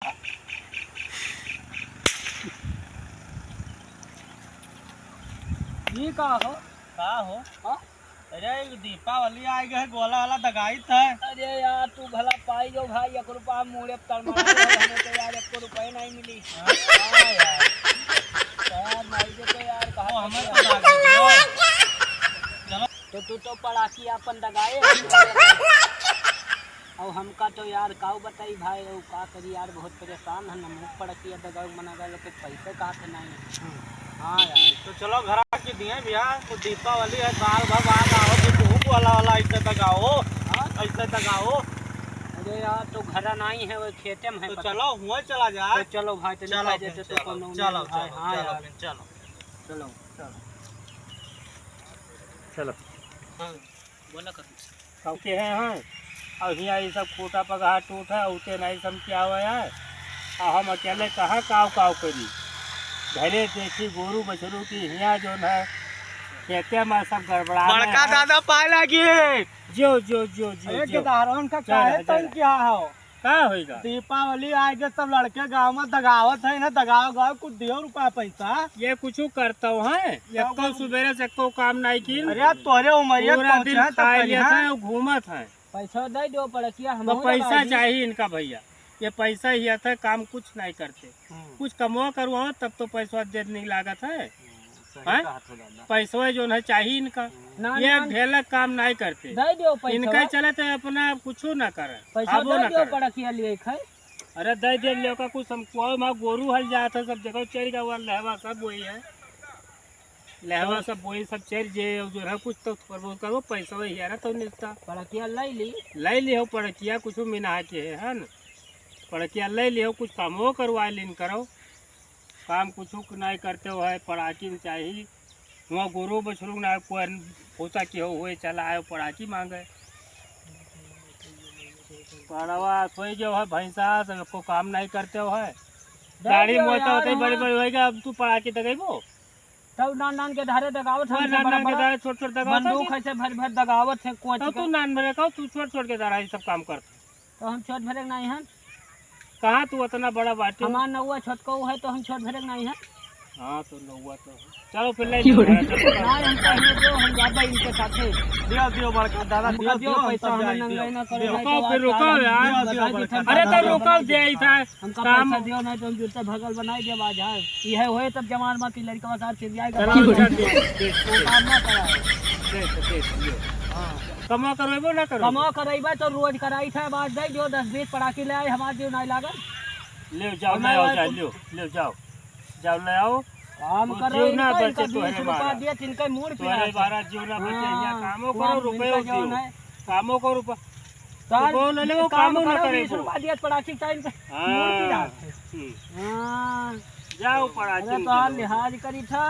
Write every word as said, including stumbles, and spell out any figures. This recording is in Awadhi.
ई का हो? का हो? हाँ? अरे, ई दीपावली आइ गए, गोला वाला दगाइत है। अरे यार, तू भला पाई जो भाई, एक रुपया मूड़े पर मार दे, हमें तो यार, एक रुपया नहीं मिली। हाँ? हाँ यार। यार, नहीं दे तो यार, कहाँ ओ, हमें से तो दगा दियो। चलो। तो तू तो पड़ाकी अपन दगाए, हम और हमका तो यार काऊ बताई भाई, और का करी यार, बहुत परेशान है, नमक पड़किया दगाऊ मना गए, लेकिन पैसे कहाँ से नहीं है। हम्म। हाँ यार। तो चलो घर आके दिए भैया, तो दीपावली है, साल भर बाद आओ, तो तू वाला वाला ऐसे दगाओ, हाँ? ऐसे दगाओ। अरे यार, तो घर नहीं है, वो खेते में है, तो पता। चलो, हुआ चला जाए। तो चलो भाई, तो चलो निकल फिर, जाते तो चलो, कोनो चलो, नहीं है, चलो, हाँ चलो यार। फिर, चलो। चलो, चलो। चलो। हाँ, बोला करो। सब के हैं, हैं। और हियाँ ये सब खूँटा पगहा टूट है, उते नहीं समझ के आवे है। और हम अकेले कहाँ काव काव करी? घरे देखी गोरू बछरू की हियाँ जोन है, खेते में सब गड़बड़ा बड़का है। दादा पाए लागी। जो, जो, जो, जो, अरे जो। गेदहरवन का चल, काहे चल। तंग किया हो? का होइगा? दीपावली आए के सब लड़के गाँव में दगावत है ना, दगाव गाव कुछ दियो रुपया पैसा। ये कुछ करता है, एको सुबेरे से एको काम नहीं की। अरे यार, तोरे उमरिया पूरा पहुँचे दिन हैं तो खाए करिए लेते हैं। हैं और घूमत हैं। पैसा दे दो पड़किया, हम तो हो पैसा जाएगी। चाहिए इनका भैया, ये पैसा ही आता है, काम कुछ नहीं करते। हम्म। कुछ कमवा करवाओ तब तो पैसा दे नहीं लागत है। हम्म, सही हैं? कहत हो दादा। पैसवा जोन है चाहिए इनका। हम्म। ना, ये ना। ढेला काम नहीं करते। दे दो पैसा। इनका चलत है अपना कुछ ना करे, पैसा खाबो दे ना दो करे। पड़किया लिए खाए। अरे दे दे, लेका कुछ हम कुआँ में गोरू हल जात है, सब देखो चर गवा, लहवा सब वही है। लहवा सब वही सब चर जे, और जो है कुछ तो थोड़ा बहुत करो, पैसा वही है ना तो निस्ता। पड़किया ले ली। ले लिहो पड़किया, कुछ मिना के है, है ना? पड़किया ले लिहो, कुछ कामो करवा लीन करो। काम कुछ नहीं करते हो है, पड़ाकी में चाही। हुआ गोरू बछरू ना कोई भूसा की हो हुए चला आयो पड़ाकी मांगे। पड़वा सोई गयो है भैंसा, सब एको काम नहीं करते हो है। दे गाड़ी दियो मोटर यार, होते बड़ी हुआ। बड़ी होएगा, अब तू पड़ाकी दगेबो? तब नान नान के धारे दगावत वो हम से नान नान के बड़ा धारे छोट छोट दगावत बंदूक हम। है से भर भर दगावत है कोच तब के। तू नान भरे का, तू छोट छोट के धारा ये सब काम करता। तो हम छोट भरे नहीं हन। कहाँ तू उतना बड़ा बाटे? हमार नौवा छोटको है तो हम छोट भरे नहीं हन। हाँ, तो नौवा तो है। चलो फिर ले क्यों लो, रे? चलो। नहीं, हम कहीं जो हम जाबे इनके साथे। दियो, दियो बड़का दादा, हमका दियो, दियो, दियो, हम पैसा, सब हमें जाई, नंगे दियो, ना करे, दियो। नहीं रुकाओ, तो फिर आज रुकाओ हम यार। दियो, दियो, दियो, बड़का अरे तो दादा। रुकाओ, दे आई था। हमका काम पैसा दियो, नहीं तो हम जूते भगल बनाई दिया आज। हाँ, यह होए तब जवान बाकी लड़का साथ चिल्लाए चलो, चल, दे, दे, दे, वो काम ना कराओ। दे, दे, दे, दे। हाँ। कमा करवेबो ना करो? कमा करैबे तो रोज कराई था, बात दे जो दस बीस पड़ाकी ले आए, हमार जीव नहीं लागल। ले जाओ, और ले मैं आओ, और जा, तुम ले, ले जाओ। जाओ, ले आओ। काम वो करो, जीव ना इनका, इनका बचे तोहरे बीस रुपया बारा। दिए, तिनका मूड़ तोहरे पिरात है। बारा जीव ना बचे, यहाँ हाँ, कामो वो करो, रुपयो इनका जो दियो। है। कामो करो, रुपया। तो रुपयो ना लेबो, काम कामो ना करो, करे बीस को। रुपया दिए, पड़ाकी टाइम पे हाँ। मूड़ पिरात है। हम्म। हाँ। जाओ, पड़ाकी अरे, में तो चलो। लिहाज करी था।